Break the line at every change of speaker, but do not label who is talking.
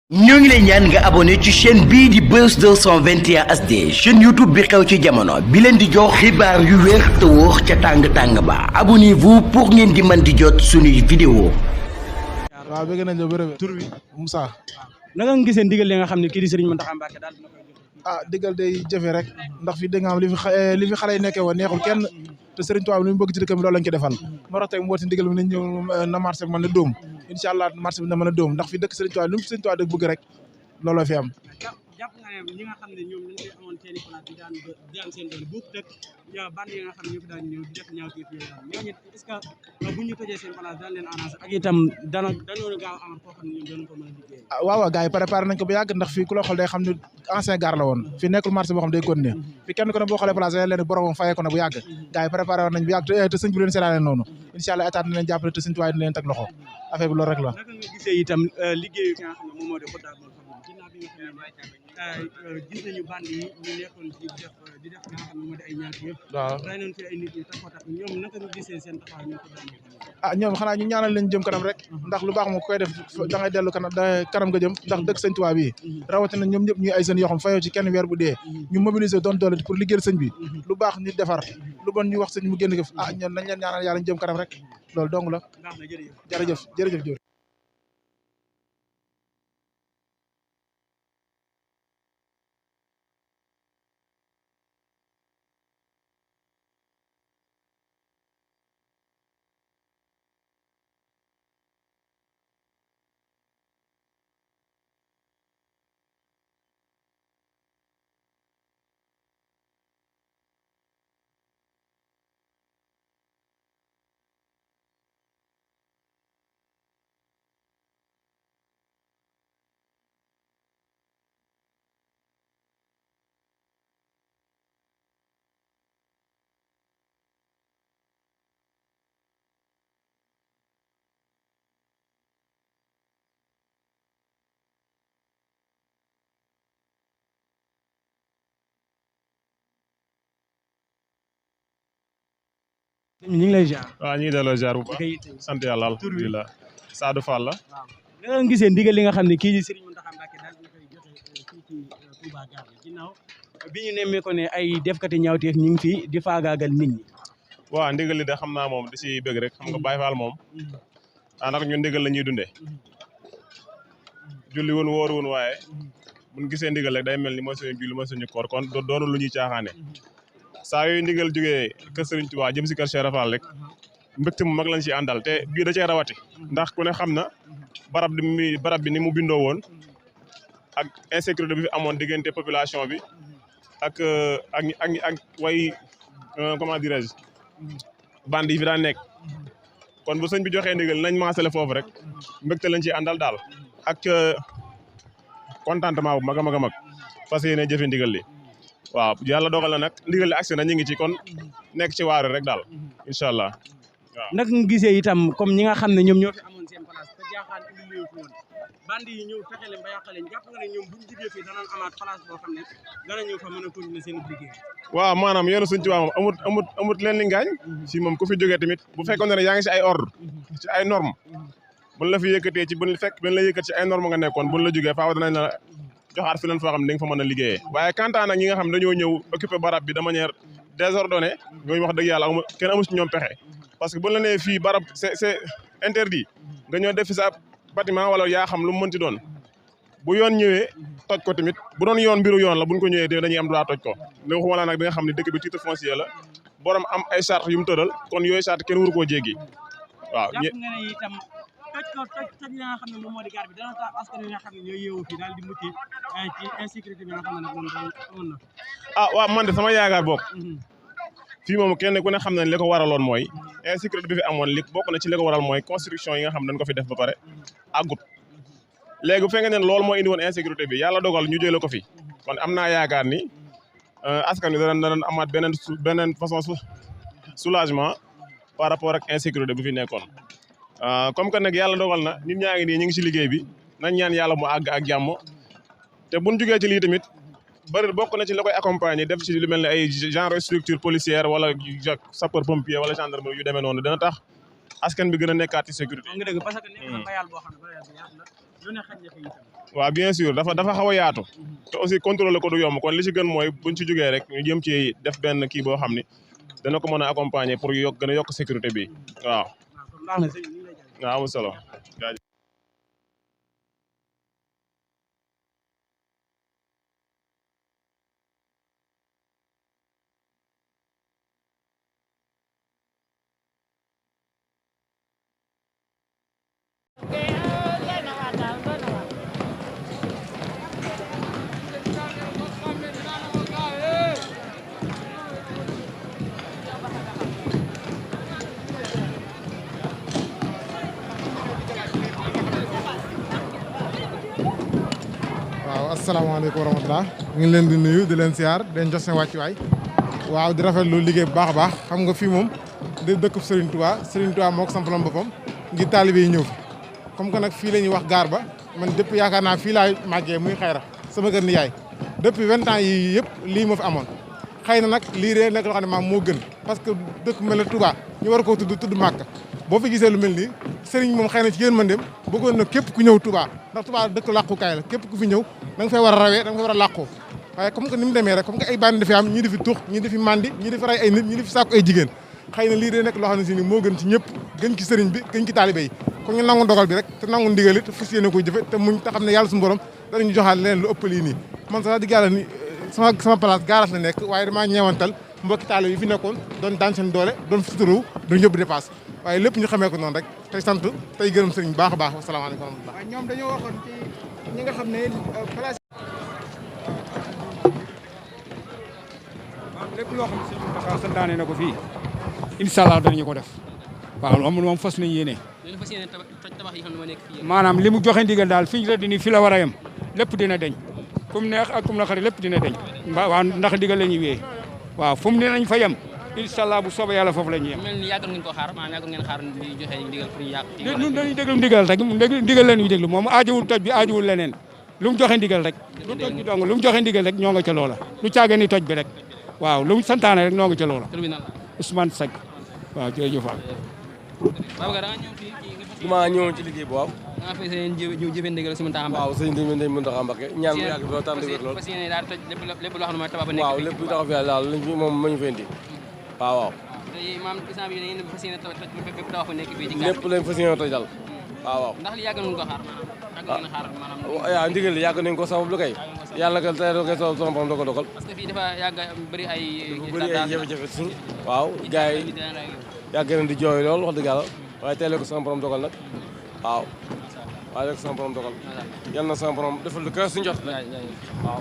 ñoo ngi lay ñaan nga abonné ci chaîne bii di Buzz 221 HD chaîne YouTube bi xew ci jamono bi leen di jox xibaar yu wér te wóor ca tàng-tàng ba abonnez-vous pour ngeen di mën di jot suñuy vidéo.
waaw bëgg nañ la bërëb tur bi Moussa.
naka nga gisee ndigal li nga xam ne kii di Serigne Mountakha Mbacké daal dina koy joxe.
Digal day jëfe rek ndax fi dégg nga am li fi xale yi nekkee woon neexul kenn te Serigne Touba li mu bëgg ci dëkkam loolu lañ ko defal moo tax tey mu woote ndigal bi nañ ñëw na marché bi mën na dóom incha allah marché bi na mën a dóom ndax fi dëkk Serigne Touba lu mu Serigne Touba dëgg bëgg rek looloo fi am.
jàpp nga ne ñi nga xam ne ñoom ñu ngi amoon seen i place di daan seen doole bu dëkk band yi nga xam ne ñu fi daan ñëw di def ñaaw kii yooyu daal ñooñu est-ce que bu ñu tojee seen place daan leen arrangé ak itam dañoo gaaw a amal koo xam ne ñoom doon ko mën a liggéey.
waaw gars yi préparé nañ ko bu yàgg ndax fii ku la xool day xam ne ancien gare la woon fii nekkul marché boo xam day continuer fii kenn ko ne boo xoolee place da leen boromam fayee ko na bu yàgg gars yi préparé woon nañ bu yàgg te sëñ bi leen seedaale noonu incha allah état dina leen jàppale te sëñ tuwaay dina leen teg loxo affaire bi loolu rek la.
naka nga gisee itam liggéeyu ki nga xam ne moom moo di Xoddaal ginnaaw bi nga xam ne gis nañu band yi ñu nekkoon di def nga xam ne moo di ay ñaar yëpp. waaw rey nañ fi ay nit ñi tax ñoom naka nga gisee seen taxawaay ñu ko daan
ñoom xanaa ñu ñaanal leen jëm kanam rek ndax lu baax moom koy def da ngay dellu kanam nga jëm ndax dëkk sëñ Tuubaa bi rawatina ñoom ñëpp ñuy ay jeunes yoo xam fayoo ci kenn weer bu dee ñu mobiliser doon doole pour liggéeyal sëñ bi lu baax ñu defar lu bon ñu wax sëñ mu génn ko ñoom nañ leen ñaanal yàlla ñu jëm kanam rek loolu dong la jërëjëf jërëjëf
ñu ngi lay ziar.
waaw ñu ngi delloo ziar bu baax sant yàlla alhamdulilah Sadou Fall la.
waaw naka nga gisee ndigal li nga xam ne kii di Serigne Mountakha Mbacké daal dina koy joxe fii ci Touba Gare ginnaaw bi ñu nemmee ko ne ay defkati ñaawteef ñu ngi fi di faagaagal nit ñi.
waaw ndigal li de xam naa moom di si bëgg rek xam nga Baye Fall moom daanaka ñun ndigal la ñuy dundee julli woon wóoru woon waaye buñ gisee ndigal rek day mel ni mooy suñu julli mooy suñu koor kon doonu lu ñuy caaxaane saa yooyu ndigal jógee kër Serigne Touba jëm si kër Cheikh Rafal rek mbégte mu mag lañ si àndal te bii da cee rawati ndax ku ne xam na barab bi ni mu bindoo woon ak insécurité bi fi amoon diggante population bi ak way comment dirais-je bande yi fi daan nekk kon bu sëñ bi joxee ndigal nañ maasale foofu rek mbégte lañ ci àndal daal ak contentement bu mag a mag a mag fas yéene jëfe ndigal li waaw yàlla dogal na nag ndigal li agsi na ñu ngi ci kon nekk ci waaru rek daal incha allah waaw.
naka nga gisee itam comme ñi nga xam ne ñoom ñoo fi amoon seen place te jaaxaan indi leen fi woon bandi yi ñëw fexe leen ba yàq leen jàpp nga ne ñoom buñ jugee fii danañ amaat place boo xam ne dana ñëw fa mën a continuer seen liggéey.
waaw maanaam yoonu Sëñ Tuubaa moom amut leen li ngaañ si moom ku fi jógee tamit bu fekkoon ne yaa ngi si ay ordre ci ay norme buñ la fi yëkkatee ci buñ la yëkkat ci ay norme nga nekkoon buñ la jógee faaw danañ la joxaat fi leen foo xam ne da nga fa mën a liggéeyee waaye kantaan nag ñi nga xam dañoo ñëw occupé barab bi de manière désordonnée ñooñu wax dëgg yàlla kenn amu si ñoom pexe parce que buñ la nee fii barab c'est interdit nga ñëw def fi sa bâtiment wala yaa xam lu mu mënti doon bu yoon ñëwee toj ko tamit bu doon yoon mbiru yoon la buñ ko ñëwee dañuy am droit toj ko léegi wala nag bi nga xam ne dëkk bi titre foncier la borom am ay charte yu mu tëral kon yooyu charte kenn waru koo jéggi waaw.
jàpp nga ne itam toj li nga xam ne moom moo di gaar bi dana tax askan wi nga xam ne ñooy yeewu fii daal di mucc ci insécurité bi nga xam ne nag moom amoon na.
waaw man de sama yaakaar bokk fii moom kenn ku ne xam ne li ko waraloon mooy insécurité bi fi amoon li bokk na ci li ko waral mooy construction yi nga xam ne dañ ko fi def ba pare àggut léegi bu fekkee ne loolu moo indi woon insécurité bi yàlla dogal ñu jëlee ko fi kon am naa yaakaar ni askan wi danañ amaat beneen façon soulagement par rapport ak insécurité bi fi nekkoon comme que nag yàlla dogal na nit ñaa ngi nii ñu ngi si liggéey bi nañ ñaan yàlla mu àgg ak jàmm te buñ jugee ci lii tamit bëri bokk na ci la koy accompagner def ci lu mel ne ay genre structure policière wala sapeur pompier wala gendarmerie yu demee noonu dana tax askan bi gën a nekkaat ci sécurité.
nga dëgg parce que nekk na bayal boo xam ne bayal bi yaatu la lu ne xaj na fi itam
waaw bien sûr dafa xaw a yaatu te aussi contrôler ko du yomb kon li ci gën mooy buñ ci jógee rek ñu jëm ci def benn kii boo xam ni dana ko mën a accompagner pour gën a yokk sécurité bi waaw. waaw amul solo.
asalaamaaleykum wa rahmatulah ñu ngi leen di nuyu di leen siyaar di leen jox seen wàccuwaay waaw di rafetlu liggéey bu baax a baax xam nga fii moom di dëkkub Serigne Touba moo ko sampaloon boppam ngir taalibe yi ñëw fi comme que nag fii la ñuy wax gaar ba man depuis yaakaar naa fii laay màggee muy xayra sama kër nijaay depuis 20 ans yi yëpp lii moo fi amoon xëy na nag lii de nekk loo xam ne maam moo gën parce que dëkk mel ne Touba ñu war koo tudd Màkka boo fi gisee lu mel nii Serigne moom xëy na ci yéen mandem bëggoon na képp ku ñëw Touba ndax Touba dëkk làqukaay la képp ku fi ñëw da nga fay war a rawee da nga fay war a làqoo waaye comme que ni mu demee rek comme que ay bandi dafi am ñii di fi tux ñii di fi mandi ñii di fi ray ay nit ñii di fi sàkku ay jigéen xëy na lii de nekk loo xam ne si ni moo gën ci ñëpp gën ci sëriñ bi gën ci taalibe yi kon ñu nangu dogal bi rek te nangu ndigal it fas yéene koy jëfe te muñ te xam ne yàlla suñu borom danañu joxaat leneen lu ëpp lii nii man sax di yàlla ni sama place garage la nekk waaye damaa ñeewantal mbokki taalibe yi fi nekkoon doon daan seen doole doon fituru doon yóbbu dépasse waaye lépp ñu xamee ko noonu rek tey sant tey gërëm sëriñ baax a baax wasalaamaaleykum wa rahmatulah.
ñoom dañoo waxoon ci ñi nga xam ne place lépp loo xam ne sëñ Mountakha santaane na ko fii incha allah danañu ko def waaw amul moom fas nañu yéene maanaam li mu joxe ndigal daal fi ñu la di fi la war a yem lépp dina deñ fu mu neex ak fu mu naqari lépp dina deñ waaw ndax ndigal la ñuy wéyee waaw fu mu ne nañ fa yem incha allah bu soobee yàlla foofu la ñuy yem.
mel ni yàggal ngeen ko xaar maanaam yàggal ngeen xaar di joxe ndigal pour ñu yàq.
ñun dañuy déglu ndigal rek ndigal la ñuy déglu moom aajowul toj bi aajowul leneen lu mu joxe ndigal rek lu toj bi dong lu mu joxe ndigal rek ñoo nga ca loola lu caagee ni toj bi rek waaw lu mu santaane rek ñoo nga ca loola. Ousmane Seck waaw jërëjëf Fall.
Babacar da nga ñëw fii
maa ñëwoon ci liggéey bu waaw.
nga fay seen jëfe ndigal si Mountakha Mbacké.
waaw sëñ bi Mountakha Mbacké ñaan mu yàgg lool tànn wér lool.
fas yéene daal toj lépp loo xam ne mooy tabax ba nekk.
waaw lépp lu tax fi daal lañ fi moom ma ñu fay indi waaw waaw.
tey maam instant bi da ngeen fas yéene toj bépp tabax bu nekk fii ci
lépp lañ fas yéene toj daal waaw waaw.
ndax li yàgg nañu ko xaar maanaam yàgg nañu xaar maanaam.
waaw ndigal li yàgg nañ ko sabab lu kay yàlla kay tey rek sama borom dogal.
parce que fii dafa yàgg bëri ay.
bëri ay jafe-jafe suñ waaw gars yi yàgg nañ di jooy lool wax dëgg yàlla waaye tey ko sama borom dogal nag waaw waaye rek sama borom dogal yal na sama borom defal lu kër suñu jot waaw